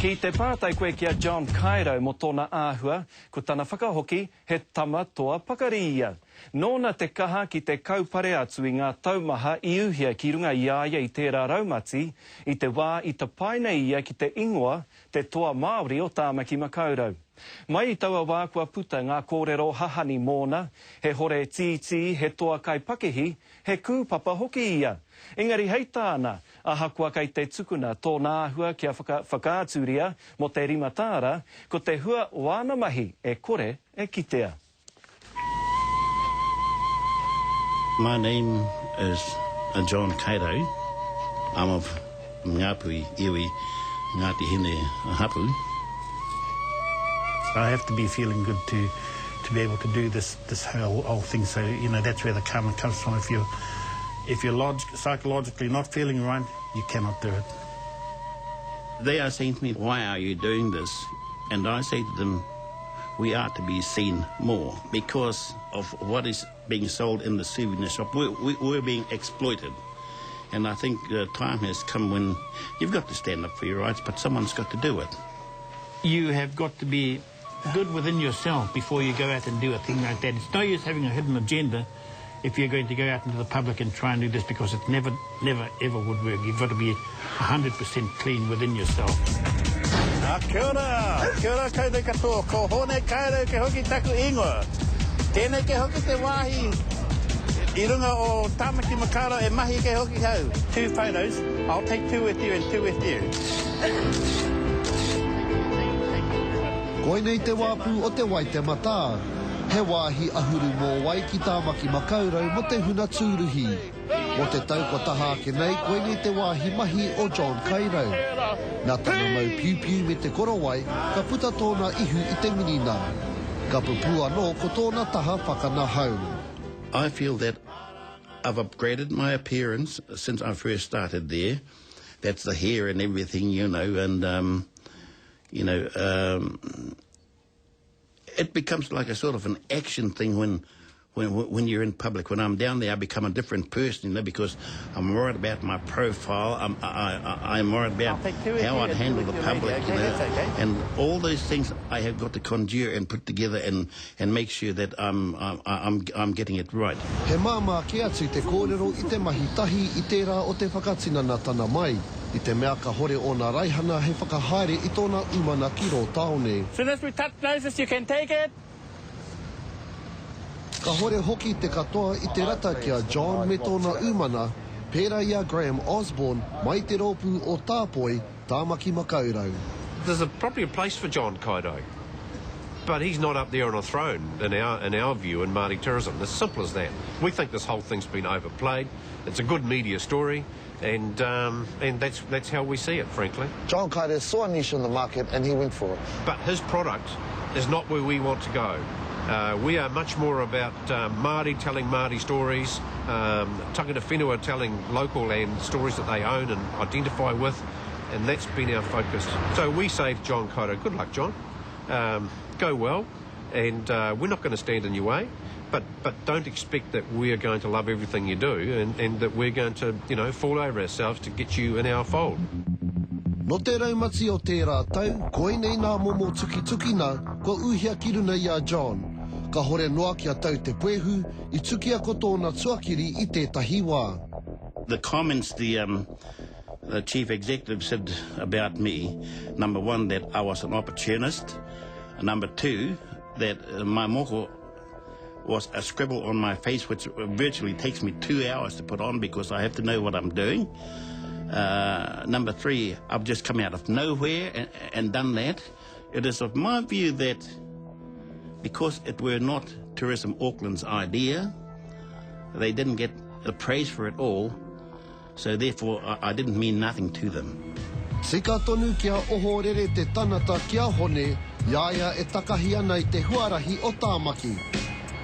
Ki te pātai koe ki a John Kairau mō tōna āhua, ko tana whakahoki he tama toa pakari ia. Nōna te kaha ki te kaupare atu i ngā taumaha i uhia ki runga i a ia i tērā raumati, i te wā i tapaina ia ki te ingoa Te Toa Māori o Tāmaki Makaurau. Mai i taua wā kua puta ngā kōrero hahani mōna, he hore tītī, he toa kaipakihi, he kūpapa hoki ia. Engari hei tāna, ahakoa kei te tukuna tōna āhua kia whaka whakaaturia mō te rima tāra, ko te hua o āna mahi e kore e kitea. My name is John Kairau. I'm of Ngāpuhi iwi, Ngāti Hine hapu. I have to be feeling good to to be able to do this this whole, whole thing. So you know that's where the karma comes from. If you if you're log psychologically not feeling right, you cannot do it. They are saying to me, "Why are you doing this?" And I say to them, "We are to be seen more because of what is being sold in the souvenir shop. We're, we, we're being exploited." And I think the time has come when you've got to stand up for your rights, but someone's got to do it. You have got to be good within yourself before you go out and do a thing like that. It's no use having a hidden agenda if you're going to go out into the public and try and do this because it never, never, ever would work. You've got to be 100% clean within yourself. Ah, kia ora! Kia ora koutou katoa. Ko Hone Kairau ke hoki taku ingoa. Tēnei ke hoki te wāhi i runga o Tāmaki Makaurau e mahi ke hoki hau. Two photos, I'll take two with you and two with you. Koinei te wāpu o Te Waitematā. He wāhi ahuru mōwai ki Tāmaki Makaurau mō te huna tūruhi. Mō te tau kua taha ake nei, koinei te wāhi mahi o John Kairau. Nā tana mau piupiu me te korowai, ka puta tōna ihu i te minina. Ka pupū anō ko tōna taha whakanahau. I feel that I've upgraded my appearance since I first started there. That's the hair and everything, you know, and, um, you know, um, it becomes like a sort of an action thing when when, when you're in public. When I'm down there, I become a different person, you know, because I'm worried about my profile. I'm, I, I, I'm worried about how I'd handle the public, okay, you know. Okay. And all those things I have got to conjure and put together and, and make sure that I'm, I'm, I'm, I'm getting it right. He māmā kē atu te kōrero i te mahi tahi i tērā o te whakatinanatana mai, i te mea ka hore ōna raihana hei whakahaere i tōna umana ki rō tāone. Soon as we touch noses you can take it. Ka hore hoki te katoa i te rata ki a John me tōna umana, pērā i a Graham Osborne mai te rōpū o Tāpoi, Tāmaki Makaurau. There's a, probably a place for John Kairau, but he's not up there on a throne in our, in our view in Māori tourism. As simple as that. We think this whole thing's been overplayed. It's a good media story, and, um, and that's, that's how we see it, frankly. John Kairau saw a niche in the market and he went for it. But his product is not where we want to go. Uh, we are much more about uh, Māori telling Māori stories, um, tangata whenua telling local and stories that they own and identify with, and that's been our focus. So we say to John Kairau, good luck, John. Um, go well, and uh, we're not going to stand in your way, but, but don't expect that we are going to love everything you do and, and that we're going to, you know, fall over ourselves to get you in our fold. Nō te raumati o tērā tau, koinei nā momo tukitukina kua uhia ki runa i a John. Ka hore noa kia tau te puehu, i tukia ko tōna tuakiri i tētahi wā. The comments the, um, the chief executive said about me, number one, that I was an opportunist. Number two, that uh, my moko was a scribble on my face, which virtually takes me two hours to put on because I have to know what I'm doing. Uh, number three, I've just come out of nowhere and, and done that. It is of my view that because it were not Tourism Auckland's idea, they didn't get the praise for it all, So therefore I, I didn't mean nothing to them. Tika tonu kia ohorere te tanata ki a Hone i a ia e takahi ana i te huarahi o Tāmaki.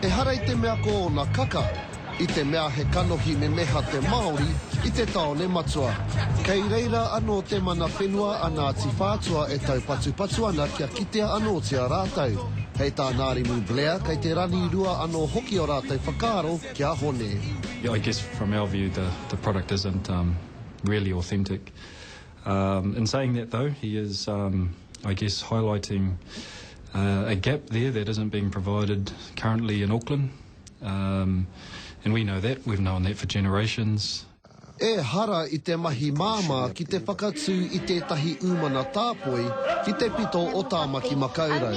Ehara i te mea ko ōna kaka, i te mea he kanohi memeha te Māori i te tāone matua. Kei reira anō te mana whenua a Ngāti Whātua e taupatupatu ana kia kitea anōtia rātou. Hei tā Ngārimu Blair kei te rangirua anō hoki o rātou whakaaro ki a Hone. Yeah, I guess from our view the, the product isn't um, really authentic. Um, in saying that, though, he is, um, I guess, highlighting uh, a gap there that isn't being provided currently in Auckland. Um, and we know that. We've known that for generations. Ehara i te mahi māmā ki te whakatū i tētahi umana tāpoi ki te pito o Tāmaki Makaurau.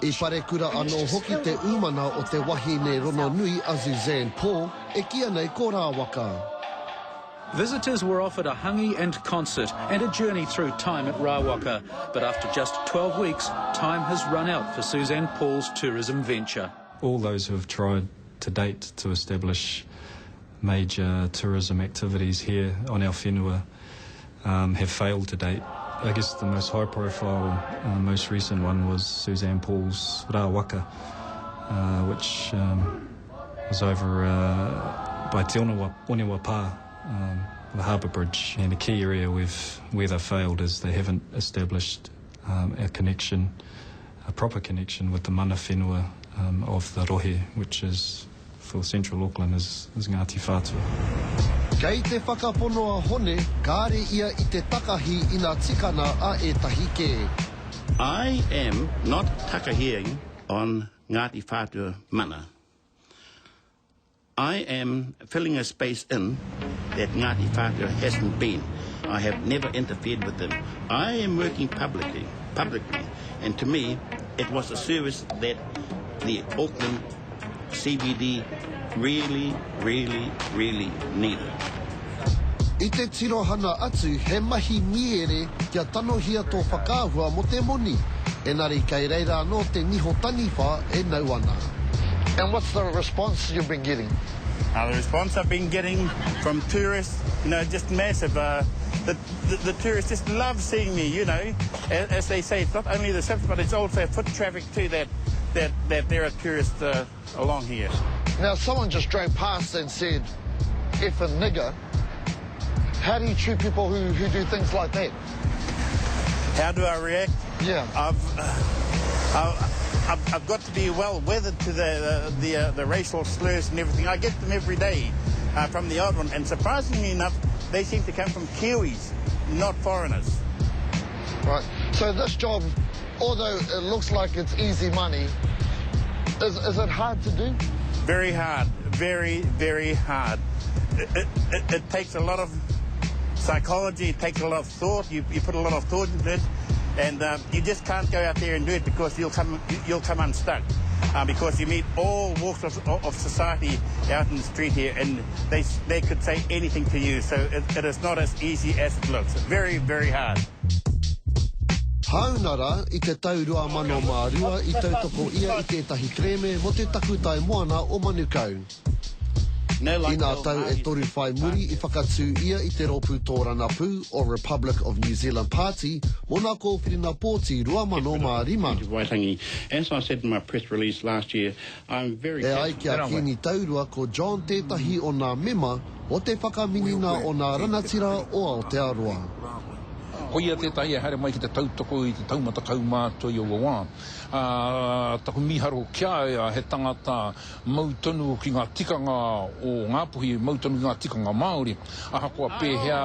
I Wharekura anō hoki te umana o te wahine rononui a Suzanne Paul e kīia nei ko Rāwaka. Visitors were offered a hangi and concert and a journey through time at Rawaka. But after just 12 weeks, time has run out for Suzanne Paul's tourism venture. All those who have tried to date to establish major tourism activities here on our whenua um, have failed to date. I guess the most high profile, uh, most recent one was Suzanne Paul's Rawaka, uh, which um, was over uh, by Te Onewa, Onewa Pā, um, the harbour bridge. And the key area we've, where they failed is they haven't established um, a connection, a proper connection with the mana whenua um, of the rohe, which is for Central Auckland is, is Ngāti Whātua. Kei te whakapono a Hone, kāre ia i te takahi i ngā tikana a ētahi kē. I am not takahiing on Ngāti Whātua mana. I am filling a space in that Ngāti Whātua hasn't been. I have never interfered with them. I am working publicly, publicly, and to me, it was a service that the Auckland CBD really, really, really needed. I te tirohana atu he mahi mīere kia tanohia tō whakaahua mō te moni, engari kei reira anō te niho taniwha e nau ana. And what's the response you've been getting? Uh, the response I've been getting from tourists, you know, just massive. Uh, the, the, the tourists just love seeing me, you know. As, as they say, it's not only the ships, but it's also foot traffic too that, that, that there are tourists uh, along here. Now, someone just drove past and said, F a nigger. How do you treat people who, who do things like that? How do I react? Yeah. I've, uh, I've, I've got to be well weathered to the, the, the, uh, the racial slurs and everything. I get them every day uh, from the odd one. And surprisingly enough, they seem to come from Kiwis, not foreigners. Right. So this job, although it looks like it's easy money, is, is it hard to do? Very hard. Very, very hard. It, it, it, it takes a lot of psychology, it takes a lot of thought. You, you put a lot of thought into it. And uh, you just can't go out there and do it because you'll come, you'll come unstuck. Uh, because you meet all walks of, of society out in the street here and they, they could say anything to you. So it, it is not as easy as it looks. Very, very hard. Hāunga rā, i te tau 2002 i tautoko ia i tētahi kerēme mō te takutai moana o Manukau. I ngā tau e toru whai muri i whakatū ia i te rōpū tōrangapū o Republic of New Zealand Party mō ngā kōwhiringa pōti 2005. Waitangi. As I said in my press release last year, I'm very E ai ki a Kīngi Taurua ko John tētahi o ngā mema o te whakaminenga o ngā ranatira o Aotearoa. Ko ia tētahi e haere mai ki te tautoko i te taumata kaumātua i aua wā. Ā, taku mīharo ki a ia, he tangata mau tonu ki ngā tikanga o Ngāpuhi, mau tonu ki ngā tikanga Māori. Ahakoa pēhea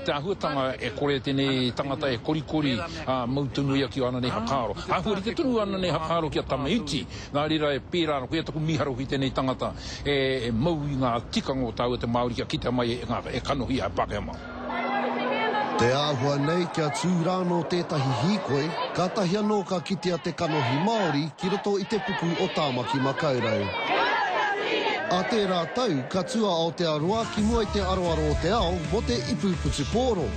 te āhuatanga, e kore tēnei tangata e korikori, ā, mau tonu ia ki āna nei whakaaro. Āhua rite tonu āna nei whakaaro ki a Tama Iti, nā reira e pērā ana, koia taku mīharo ki tēnei tangata e mau i ngā tikanga o tāua te Māori kia kitea mai e ngā, e kanohi a Pākehā mā. Te āhua nei kia tū rānō tētahi hīkoi, kātahi anō ka kitea te kanohi Māori ki roto i te puku o Tāmaki Makaurau. Ā tērā tau, ka tū a Aotearoa ki mua i te aroaro o te ao mō te ipu whutupōro.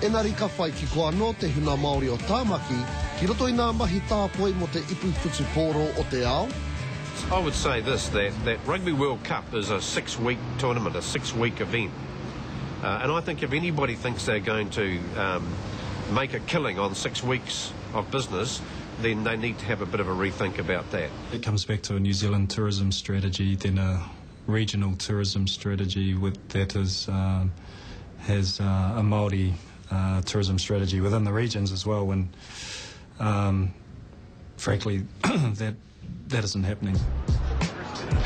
Engari ka whai kiko anō te huna Māori o Tāmaki ki roto i ngā mahi tāpoi mō te ipu whutupōro o te ao. I would say this, that, that Rugby World Cup is a six-week tournament, a six-week event. Uh, and I think if anybody thinks they're going to um, make a killing on six weeks of business, then they need to have a bit of a rethink about that. It comes back to a New Zealand tourism strategy, then a regional tourism strategy with, that is, um, has uh, a Māori uh, tourism strategy within the regions as well. And um, frankly, that, that isn't happening.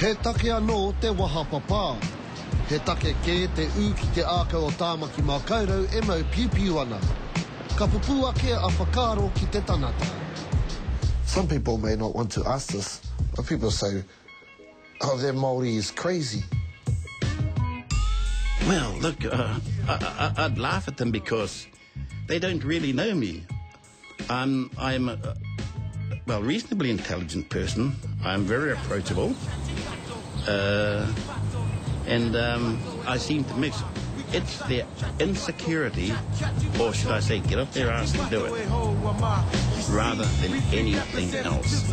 He take anō te waha papā. He take kē te ū ki te ākau o Tāmaki Makaurau e mau piupiu ana. Ka pupū ake a whakaaro ki te tangata. Some people may not want to ask this, but people say, oh, that Māori is crazy. Well, look, uh, I, I, I'd laugh at them because they don't really know me. I'm, I'm a, well, reasonably intelligent person. I'm very approachable. Uh, and um, I seem to mix. It's their insecurity, or should I say, get off their ass and do it, rather than anything else.